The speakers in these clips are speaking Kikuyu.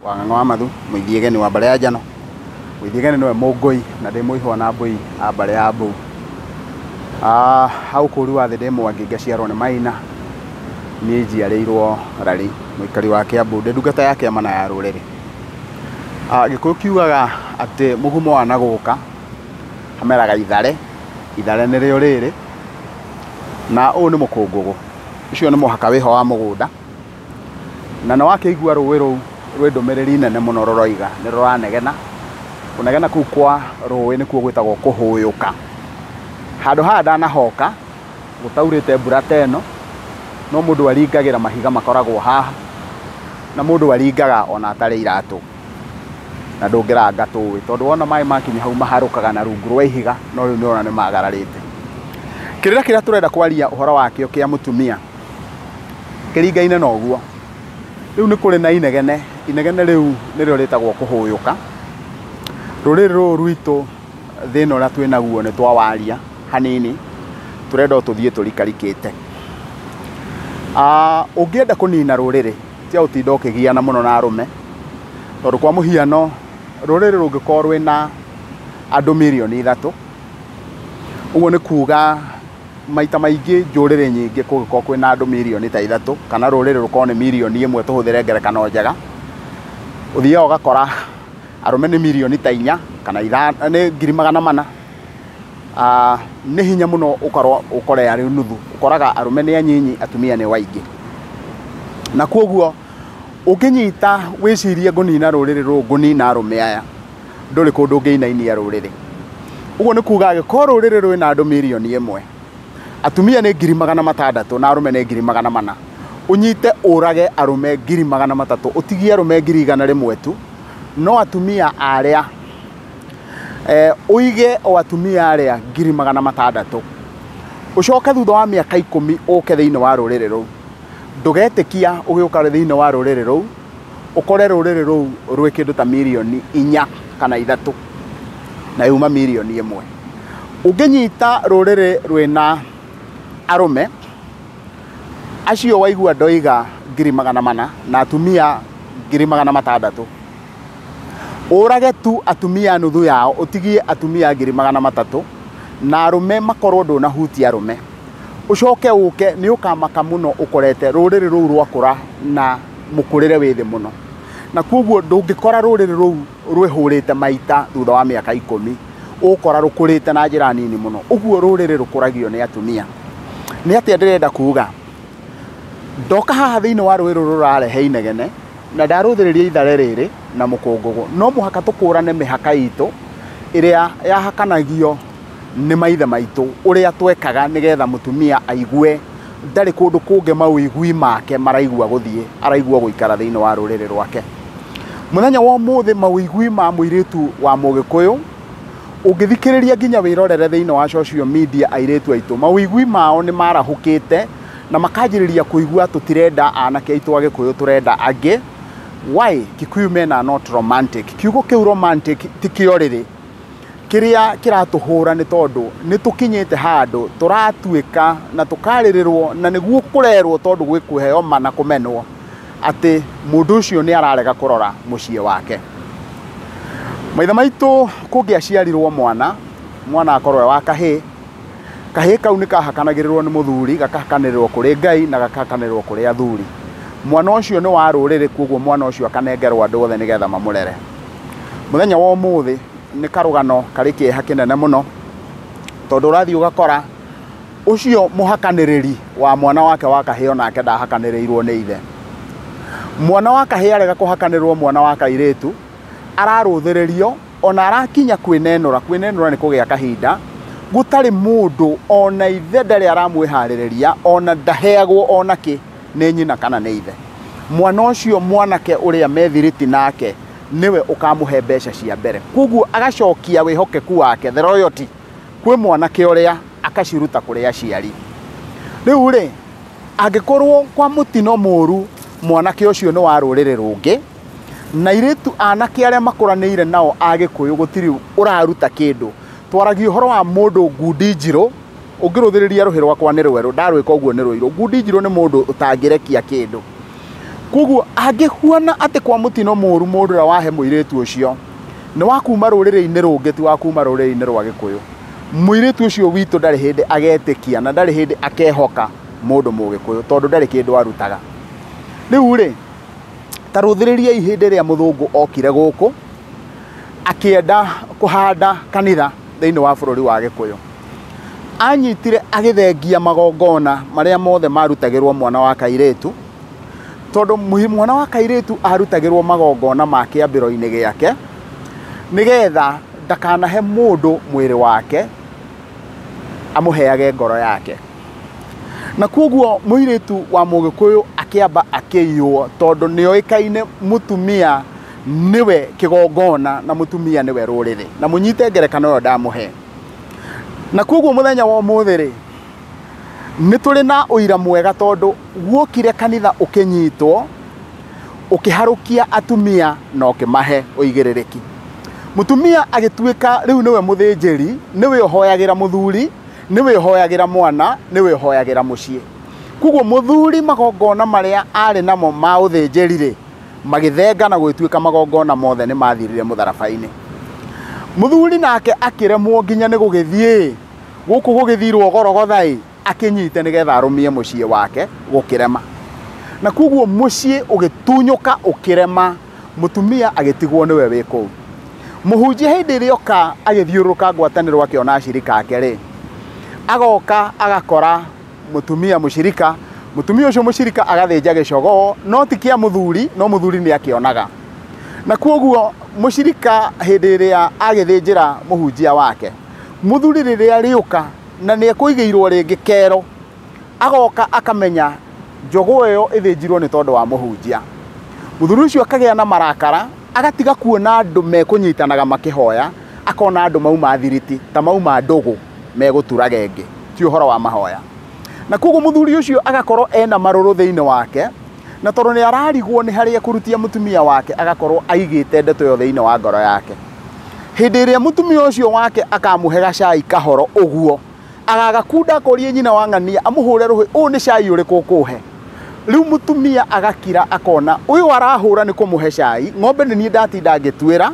Wang'ang'a wa Mathu, mũithiegeni wa mbarĩ ya Njano. Mũithiegeni nĩwe Mũngũi na ndĩ mũihwa na mbũi a mbarĩ ya Mbũu. Hau kũri wa thĩ ndĩ Mwangi ngaciarwo nĩ Maina. Niĩ njiarĩirwo Rari, mũikari wa Kĩambu, ndĩ ndungata ya kĩama na ya rũrĩrĩ. Gĩkũyũ kiugaga atĩ mũgumo wa nagũka hameraga ithare, ithare nĩrĩo rĩrĩ, na ũyũ nĩ mũkũngũgũ. Ũcio nĩ mũhaka wĩho wa mũgũnda, na nĩ wakĩigua rũĩ rũu rwĩ ndũmĩrĩri nene mũno rũroiga, nĩ rũranegena. Kũnegena kũu kwa rũĩ nĩkuo gwĩtagwo kũhũyũka. Handũ haha ndanahoka, gũtaurĩte mbura ta ĩno, no mũndũ aringagĩra mahiga makoragwo haha, na mũndũ aringaga ona atarĩ iratũ, na ndũngĩranga tũĩ, tondũ wona maĩ makinya hau maharũkaga na rungu rwa ihiga, no rĩu nĩ ũrona nĩ magararĩte. Kĩrĩra kĩrĩa tũrenda kwaria ũhoro wakĩo kĩa mũtumia, kĩringaine na ũguo. Rĩu nĩ kũrĩ na inegene, inegene rĩu nĩrĩo rĩtagwo kũhũyũka. Rũrĩrĩ rũrũ rwitũ thĩna ũrĩa twĩnaguo nĩ twawaria hanini, tũrenda o tũthiĩ tũrikarikĩte. Ũngĩenda kũnina rũrĩrĩ, tiga gũtinda ũkĩgiana mũno na arũme, tondũ kwa mũhiano rũrĩrĩ rũngĩkorwo rwĩna andũ mirioni 3, ũguo nĩ kuga maita maingĩ njũrĩrĩ nyingĩ kũngĩkorwo kwĩna andũ mirioni ta 3, kana rũrĩrĩ rũkorwo nĩ mirioni 1, tũhũthĩre ngerekano njega, ũthiaga ũgakora arũme nĩ mirioni ta 4 kana 5, nĩ 400,000. Nĩ hinya mũno ũkorwo ũkore arĩ nuthu, ũkoraga arũme nĩ anyinyi, atumia nĩ waingĩ. Na koguo ũngĩnyita wĩcirie ngũnina rũrĩrĩ rũrũ, ngũnina arũme aya, ndũrĩ kũndũ ũngĩinainia rũrĩrĩ. Ũguo nĩ kuga angĩkorwo rũrĩrĩ rwĩna andũ mirioni 1, atumia nĩ 600,000 na arũme nĩ 400,000, ũnyite ũrage arũme 300,000, ũtigie arũme 100,000 tu, no atumia arĩa ũige o atumia arĩa 600,000, ũcoke thutha wa mĩaka 10 ũke thĩinĩ wa rũrĩrĩ rũu, ndũgetĩkia ũgĩũka thĩinĩ wa rũrĩrĩ rũu ũkore rũrĩrĩ rũu rwĩ kĩndũ ta mirioni 4 kana 3 na yuma mirioni 1. Ũngĩnyita rũrĩrĩ rwĩna arũme acio waigua ndoiga 400,000 na atumia 600,000, ũrage tu atumia nuthu yao, ũtigie atumia 300,000 na arũme makorwo ndũnahutia arũme, ũcoke ũke nĩ ũkamaka mũno ũkorete rũrĩrĩ rũu rwakũra na mũkũrĩre wĩ thĩ mũno. Na koguo ndũngĩkora rũrĩrĩ rũu rwĩhũrĩte maita thutha wa mĩaka 10, ũgũkora rũkũrĩte na njĩra nini mũno. Ũguo rũrĩrĩ rũkũragio nĩ atumia. Nĩ atĩa ndĩrenda kuga? Ndoka haha thĩinĩ wa rũĩ rũrũ rũrarehe inegene, na ndarũthĩrĩria ithare rĩrĩ na mũkũngũgũ, no mũhaka tũkũrane mĩhaka itũ ĩrĩa yahakanagio nĩ maithe maitũ, ũrĩa twekaga nĩgetha mũtumia aigue ndarĩ kũndũ kũngĩ mawĩigui make maraigua gũthiĩ, araigua gũikara thĩinĩ wa rũrĩrĩ rwake. Mũthenya wa ũmũthĩ mawĩigui ma mũirĩtu wa Mũgĩkũyũ ũngĩthikĩrĩria nginya wĩrorere thĩinĩ wa social media, airĩtu aitũ mawĩigui mao nĩ marahũkĩte na makanjĩrĩria kũigua tũtirenda anake aitũ Agĩkũyũ, tũrenda angĩ. Why Kikuyu men are not romantic? Kiugo kĩu romantic ti kĩo rĩrĩ kĩrĩa kĩratũhũra, nĩ tondũ nĩ tũkinyĩte handũ tũratuĩka na tũkarĩrĩrwo, na nĩguo kũrerwo tondũ gwĩ kũheo ma na kũmenwo atĩ mũndũ ũcio nĩ ararega kũrora mũciĩ wake. Maithe maitũ kũngĩaciarirwo mwana, mwana akorwo e wa kahĩĩ, kahĩĩ kau nĩ kahakanagĩrĩrwo nĩ mũthuri, gakahakanĩrĩrwo kũrĩ Ngai na gakahakanĩrĩrwo kũrĩ athuri. Mwana ũcio nĩ wa rũrĩrĩ, koguo mwana ũcio akanengerwo andũ othe nĩgetha mamũrere. Mũthenya wa ũmũthĩ nĩ karũgano karĩ kĩeha kĩnene mũno, tondũ ũrathiĩ ũgakora ũcio mũhakanĩrĩri wa mwana wake wa kahĩĩ onake ndahakanĩrĩirwo nĩ ithe. Mwana wa kahĩĩ arega kũhakanĩrĩrwo, mwana wa kairĩtu ararũthĩrĩrio ona arakinya kwĩnenũra. Kwĩnenũra nĩ kũgĩa kahinda gũtarĩ mũndũ, ona ithe ndarĩ aramwĩharĩrĩria, ona ndaheagwo ona kĩ nĩ nyina kana nĩ ithe. Mwana ũcio mwanake ũrĩa methiriti nake nĩwe ũkamũhe mbeca cia mbere, koguo agacokia wĩhokeku wake, the loyalty, kwĩ mwanake ũrĩa akaciruta kũrĩ aciari. Rĩu rĩ, angĩkorwo kwa mũtino mũru mwanake ũcio nĩ wa rũrĩrĩ rũngĩ, na airĩtu anake arĩa makũranĩire nao Agĩkũyũ gũtirĩ ũraruta kĩndũ, twaragia ũhoro wa mũndũ ngundi njirũ. Ũngĩrũthĩrĩria rũhĩ rwakwa nĩ rwerũ, ndarwĩka ũguo nĩ rũirũ. Ngundi njirũ nĩ mũndũ ũtangĩrekia kĩndũ. Koguo angĩhuana atĩ kwa mũtino mũru mũndũ ũrĩa wahe mũirĩtu ũcio nĩ wa kuma rũrĩrĩ-inĩ rũngĩ ti wa kuma rũrĩrĩ-inĩ rwa Gĩkũyũ, mũirĩtu ũcio witũ ndarĩ hĩndĩ agetĩkia na ndarĩ hĩndĩ akehoka mũndũ mũgĩkũyũ tondũ ndarĩ kĩndũ arutaga. Rĩu rĩ, ta rũthĩrĩriai hĩndĩ ĩrĩa mũthũngũ okire gũkũ akĩenda kũhanda kanitha thĩinĩ wa bũrũri wa Gĩkũyũ, anyitire agĩthengia magongona marĩa mothe marutagĩrwo mwana wa kairĩtu, tondũ mwana wa kairĩtu arutagĩrwo magongona ma kĩambĩro-inĩ gĩake nĩgetha ndakanahe mũndũ mwĩrĩ wake amũheage ngoro yake. Na koguo mũirĩtu wa mũgĩkũyũ akĩamba akĩiywo tondũ nĩoĩkaine mũtumia nĩwe kĩgongona na mũtumia nĩwe rũrĩrĩ. Na mũnyite ngerekano ĩyo ndamũhe. Na koguo mũthenya wa ũmũthĩ rĩ, nĩ tũrĩ na ũira mwega tondũ guokire kanitha ũkĩnyitwo ũkĩharũkia atumia na ũkĩmahe ũigĩrĩrĩki. Mũtumia agĩtuĩka rĩu nĩwe mũthĩnjĩri, nĩwe ũhoyagĩra mũthuri, nĩwe ũhoyagĩra mwana, nĩwe ũhoyagĩra mũciĩ. Koguo mũthuri magongona marĩa arĩ namo ma ũthĩnjĩri rĩ, magĩthenga na gũgĩtuĩka magongona mothe nĩ mathirire mũtharaba-inĩ. Mũthuri nake akĩremwo nginya nĩ gũgĩthiĩ gũkũ gũgĩthirwo gorogotha ĩ, akĩnyite nĩgetha arũmie mũciĩ wake gũkĩrema. Na koguo mũciĩ ũgĩtunyũka ũkĩrema, mũtumia agĩtigwo nĩwe wĩ kũu. Mũhunjia hĩndĩ ĩrĩa oka agĩthiũrũrũka ngwatanĩro akĩona acirika ake rĩ, agoka agakora mũtumia mũcirika, mũtumia ũcio mũcirika agathĩnja gĩcogoo no ti kĩa mũthuri, no mũthuri nĩ akĩonaga. Na koguo mũcirika hĩndĩ ĩrĩa agĩthĩnjĩra mũhunjia wake, mũthuri rĩrĩa rĩũka na nĩ ekũigĩirwo rĩngĩ kero, agoka akamenya njogoo ĩyo ĩthĩnjirwo nĩ tondũ wa mũhunjia. Mũthuri ũcio akagĩa na marakara, agatiga kuona andũ mekũnyitanaga makĩhoya, akona andũ mauma thiriti ta mauma ndũgũ megũturaga ĩngĩ, ti ũhoro wa mahoya. Na koguo mũthuri ũcio agakorwo ena marũrũ thĩinĩ wake, na tondũ nĩ ararigwo nĩ harĩa ekũrutia mũtumia wake, agakorwo aigĩte ndeto ĩyo thĩinĩ wa ngoro yake. Hĩndĩ ĩrĩa mũtumia ũcio wake akamũhe gacai kahoro ũguo, agagakunda akorie nyina wa ng'ania amũhũre rũhĩ, ũyũ nĩ cai ũrĩkũ ũkũhe? Rĩu mũtumia agakira akona ũyũ arahũra nĩ kũmũhe cai, ng'ombe nĩ niĩ ndatinda ngĩtuĩra,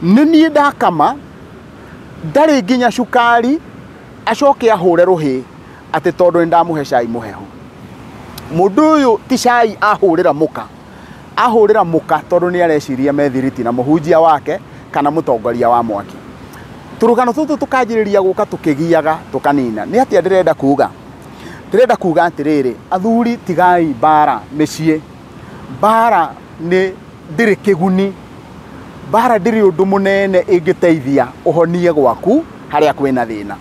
nĩ niĩ ndakama, ndarĩ nginya cukari, acoke ahũre rũhĩ atĩ tondũ nĩ ndamũhe cai mũhehu. Mũndũ ũyũ ti cai ahũrĩra mũka, ahũrĩra mũka tondũ nĩ areciria methiriti na mũhunjia wake kana mũtongoria wa mwaki. Tũrũgano tũtũ tũkanjĩrĩria gũka tũkĩgiaga tũkanina. Nĩ atĩa ndĩrenda kuga? Ndĩrenda kuga atĩrĩrĩ, athuri tigai mbara mĩciĩ. Mbara nĩ ndĩrĩ kĩguni, mbara ndĩrĩ ũndũ mũnene ĩngĩteithia ũhonie gwaku harĩa kwĩna thĩna.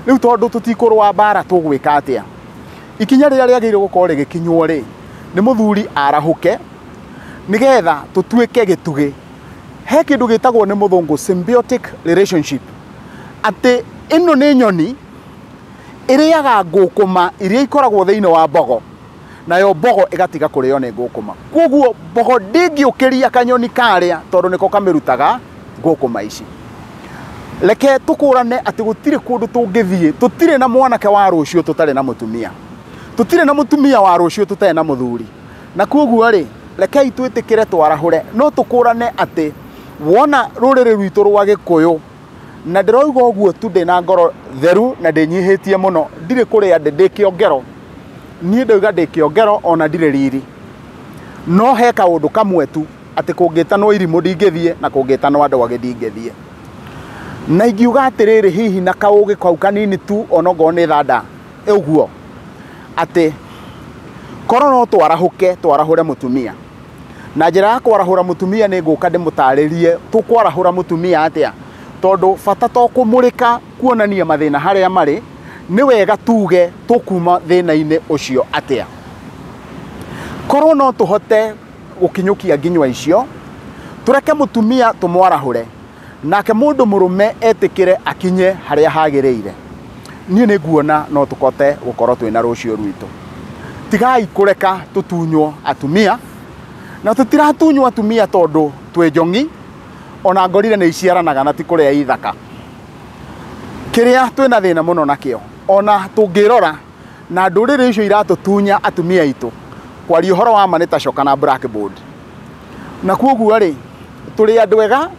Rĩu tondũ tũtikũrũa mbara tũgwĩka atĩa? Ikinya rĩrĩa rĩagĩrĩirwo gũkorwo rĩgĩkinywo rĩ, nĩ mũthuri arahũke nĩgetha tũtuĩke gĩtugĩ. He kĩndũ gĩtagwo nĩ mũthũngũ symbiotic relationship, atĩ ĩno nĩ nyoni ĩrĩaga ngũkũma iria ikoragwo thĩinĩ wa mbogo, nayo mbogo ĩgatiga kũrĩo nĩ ngũkũma. Koguo mbogo ndĩngĩũkĩria kanyoni karĩa tondũ nĩko kamĩrutaga ngũkũma ici. Reke tũkũrane atĩ gũtirĩ kũndũ tũngĩthiĩ, tũtirĩ na mwanake wa rũciũ tũtarĩ na mũtumia, tũtirĩ na mũtumia wa rũciũ tũtarĩ na mũthuri. Na koguo rĩ, rekei twĩtĩkĩre twarahũre, no tũkũrane atĩ wona rũrĩrĩ rwitũ rwa Gĩkũyũ, na ndĩrauga ũguo tu ndĩna ngoro theru na ndĩnyihĩtie mũno, ndirĩ kũrĩa ndĩ kĩongero. Niĩ ndauga ndĩ kĩongero ona ndirĩ riri, no he kaũndũ kamwe tu atĩ kũngĩtanwo irimũ ndingĩthiĩ na kũngĩtanwo andũ angĩ ndingĩthiĩ. Na ingiuga atĩrĩrĩ, hihi na kaũgĩ kau kanini tu onokorwo nĩ thanda ũguo, atĩ korwo no twarahũke twarahũre mũtumia. Na njĩra ya kwarahũra mũtumia nĩ ngũka ndĩmũtarĩrie tũkwarahũra mũtumia atĩa, tondũ bata to kũmũrĩka kuonania mathĩna harĩa marĩ, nĩ wega tuge tũkuma thĩna-inĩ ũcio atĩa. Korwo no tũhote gũkinyũkia nginyua icio, tũreke mũtumia tũmwarahũre, nake mũndũ mũrũme etĩkĩre akinye harĩa hagĩrĩire, niĩ nĩ nguona no tũkote gũkorwo twĩna rũciũ rwitũ. Tigai kũreka tũtunywo atumia, na tũtiratunywo atumia tondũ twĩ njong'i, ona ngorire nĩ iciaranaga na ti kũrĩa ithaka. Kĩrĩa twĩna thĩna mũno nakĩo, ona tũngĩrora na ndũrĩrĩ icio iratũtunya atumia aitũ, Kwaria ũhoro wa ma nĩ ta coka na blackboard. Na kwoguo rĩ, tũrĩ andũ ega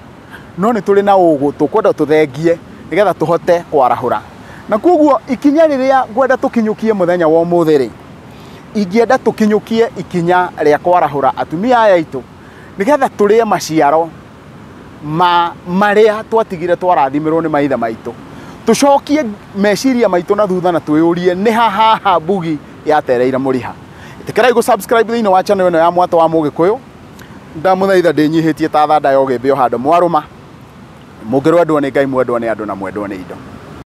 no nĩ tũrĩ na ũgũ tũkwenda tũthengie nĩgetha tũhote kwarahũra. Na kwoguo ikinya rĩrĩa ngwenda tũkinyũkie mũthenya wa ũmũthĩ rĩ, ingĩenda tũkinyũkie ikinya rĩa kwarahũra atumia aya aitũ nĩgetha tũrĩe maciaro ma marĩa twatigire twarathimirwo nĩ maithe maitũ. Tũcokie meciria maitũ na thutha na twĩyũrie nĩ ha haha mbugi yatereire mũriha. Ĩtĩkĩrai gũ subscribe thĩinĩ wa channel ĩno ya Mwatũ wa Mũgĩkũyũ. Ndamũthaitha ndĩnyihĩtie ta thanda ya ũgĩmbĩ o handũ mwarũma. Mũngĩrwendwo nĩ Ngai, mwendwo nĩ andũ na mwendwo nĩ indo.